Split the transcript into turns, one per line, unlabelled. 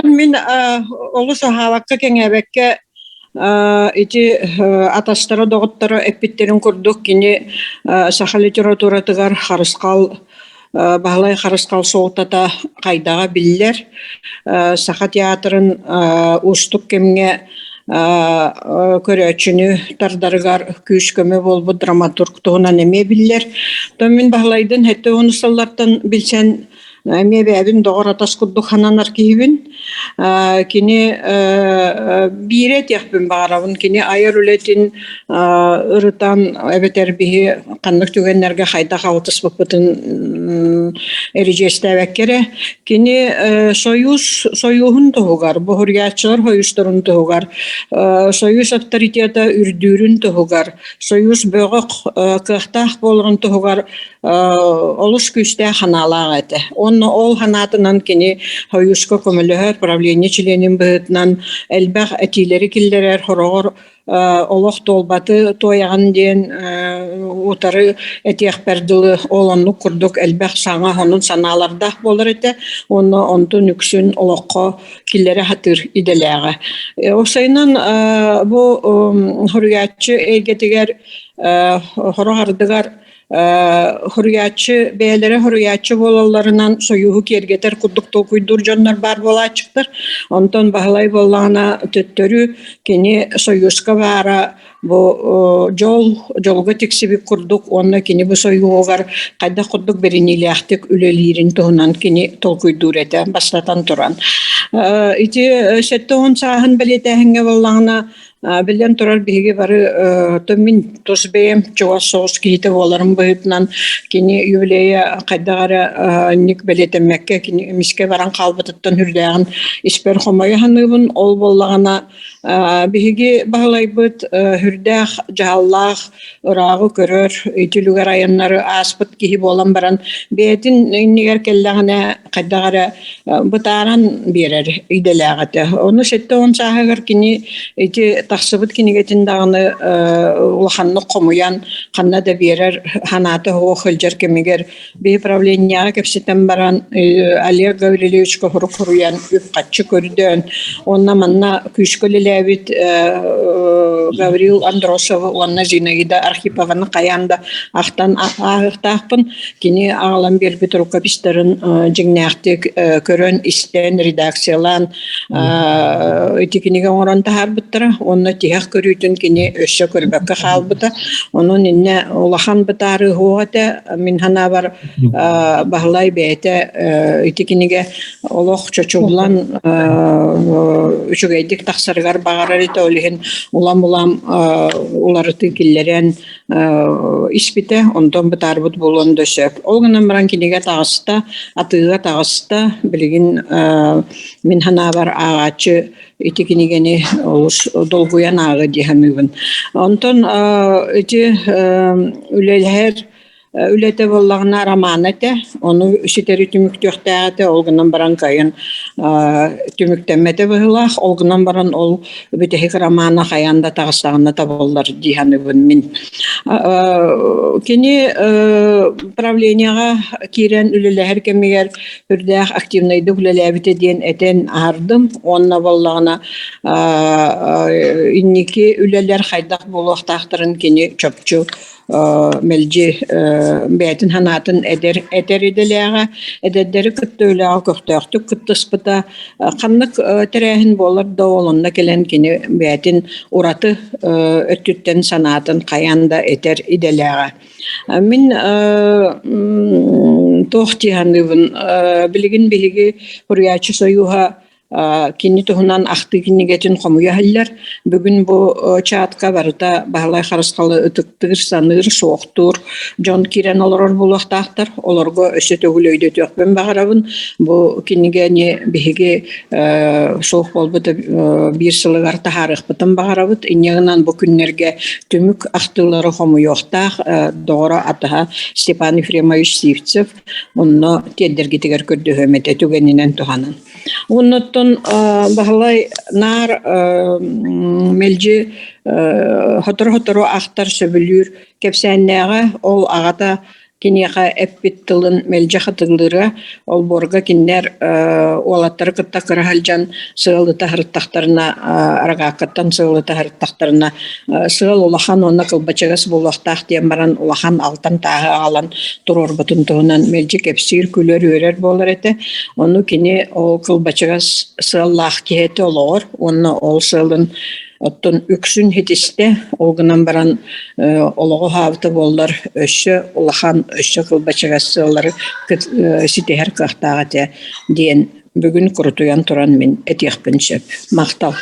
Мин олус аһаабакка кэҥээбэккэ ити атастара доҕотторо эппиттэрин курдук кини саха литературатыгар Харысхал Баһылай Харысхал суолтата хайдаҕа биллэр. Саха театрын уустук кэмҥэ көрөөччүнү тардарыгар күүс-көмө буолбут драматург туһунан эмиэ биллэр. Оттон мин Баһылайдын 70 сыллартан билсэн эмиэ бэйэбин доҕор-атас курдук сананар киһибин. Кини биири этиэхпин баҕарабын. Кини айар үлэтин ырытан эбэтэр биһи ханнык түгэннэргэ хайдах алтыспыппытын эридьиэстээбэккэ эрэ кини Союз Союһун туһугар, буһуруйааччылар Союзтарын туһугар, Союз авторитета үрдүүрүн туһугар, Союз бөҕөх кыахтаах буоларын туһугар олус күүстээх санаалаах этэ. Уонна ол санаатынан кини Союзка көмөлөһөр правление чилиэнин быһыытынан элбэх этиилэри киллэрэр, хороҕор олох туолбаты туойаҕын диэн утары этиэхпэр дылы ол оннук курдук элбэх саҥа сонун санаалардаах буолар этэ уонна онтун үксүн олоххо киллэрэ сатыыр идэлээҕэ. Уопсайынан бу суруйааччы эйгэтигэр сорох ардыгар Хоруйааччы бэйэлэрэ хоруйааччы буолалларынан сойууһу киэргэтэр курдук толкуйдуур дьоннор баар буолааччыктар. Онтон Баһылай буоллаҕына төттөрү кини сойууска баара бу дьол дьолго тиксибит курдук уонна кини бу сойууһугар хайдах курдук бэриниилээхтик үлэлиирин туһунан кини толкуйдуур этэ бастатан туран. Ити 70 сааһын бэлиэтээһиҥҥэ буоллаҕына Биллэн турар, биһиги бары мин тус бэйэм чугас соҕус киһитэ буоларым быһыытынан кини юбилейа хайдах эрэ инник бэлиэтэммэккэ кини эмискэ баран хаалбытыттан үрдээҕин испэр хомойо саныыбын. Ол буоллаҕына биһиги Баһылайбыт үрдээх дьаһаллаах ырааҕы көрөр, ити үлүгэр айаннары ааспыт киһи буолан баран бэйэтин иннигэр кэллэҕинэ хайдах эрэ бытааран биэрэр идэлээх этэ. Ону 70 сааһыгар кини ити тахсыбыт кинигэтин даҕаны улаханнык хомуйан ханна да биэрэр санаата суох сылдьар кэмигэр биһи правлениеҕа кэпсэтэн баран Олег Гаврильевичка сурук суруйан үп-харчы көрдөөн уонна манна күүскэ үлэлээбит Гаврил Андросовы уонна Зинаида Архипованы хайаан да ахтан ааһыахтаахпын. Кини аҕалан биэрбит рукопистарын дьиҥнээхтик көрөн, истэн, редакциялаан ити кинигэ оҥорон таһаарбыттара уонна тиһэх көрүүтүн кини өссө көрбөккө хаалбыта. Онон иннэ улахан бытаарыы суох этэ. Мин санаабар Баһылай бэйэтэ ити кинигэ олох чочуллан үчүгэйдик тахсарыгар баҕарар этэ. Ол иһин улам-улам уларытыы киллэрэн испитэ, онтон бытаарбыт буолуон да сөп. Ол гынан баран кинигэ таҕыста, атыыга таҕыста. Билигин мин санаабар ааҕааччы ити кинигэни олус долгуйан ааҕы дии саныыбын. Онтон ити үлэлэһэр үлэтэ буоллаҕына роман этэ. Ону ситэри түмүктүөхтээх этэ. Ол гынан баран кайын түмүктэммэтэ быһыылаах. Ол гынан баран ол бүтэһик романа хайаан да таҕыстаҕына табыллар дии саныыбын мин. Кини правлениеҕа киирэн үлэлэһэр кэмигэр үрдээх активнайдык үлэлээбитэ диэн этэн аһардым уонна буоллаҕына инники үлэлэр хайдах буолуохтаахтарын кини чопчу мэлдьи бэйэтин санаатын эдэр этэр идэлээҕэ, эдэрдэри кытта үлэҕэ көхтөөхтүк кыттыспыта. Ханнык тэрээһин буолар да ол онно кэлэн кини бэйэтин ураты өттүттэн санаатын хайаан да этэр идэлээҕэ. Мин туох дии саныыбын, билигин биһиги Суруйааччы сойууһа Кини туһунан ахтыы кинигэтин хомуйа иһэллэр. Бүгүн бу чатка барыта Баһылай Харысхалы ытыктыыр, саныыр, суохтуур дьон киирэн олорор буолуохтаахтар. Олорго өссө төгүл өйдөтүөхпүн баҕарабын. Бу кинигэни биһиги суох буолбут биир сылыгар таһаарыахпытын баҕарабыт. Инньэ гынан бу күннэргэ түмүк ахтыылары хомуйуохтаах доҕоро атаһа Степан Ефремович Сивцев онно тиэрдэргитигэр көрдөһүөм этэ түгэнинэн туһанан. Оннуттан Баһылай наар мэлдьи сотору-сотору ахтар, сөбүлүүр кэпсээннээҕэ. Ол аҕата Киниэхэ эппит тылын мэлдьи хатылыыра, олбуорга кинилэр уолаттары кытта кыра сылдьан сыалыта сырыттахтарына, арагааккаттан сыалыта сырыттахтарына, сыал улахан уонна кылбачыгас буолуохтаах диэн баран улахан алтан тааһы аҕалан туруорбутун туһунан мэлдьи кэпсиир, күлэр-үөрэр буолар этэ. Ону кини ол кылбачыгас сыаллаах киһи этэ олоҕор уонна ол сыалын оттон үксүн ситистэ, ол гынан баран олоҕу хаабыта буоллар өссө улахан, өссө кылбачыгас сыаллары ситиһэр кыахтаах этэ диэн бүгүн курутуйан туран мин этиэхпин сөп. Махтал.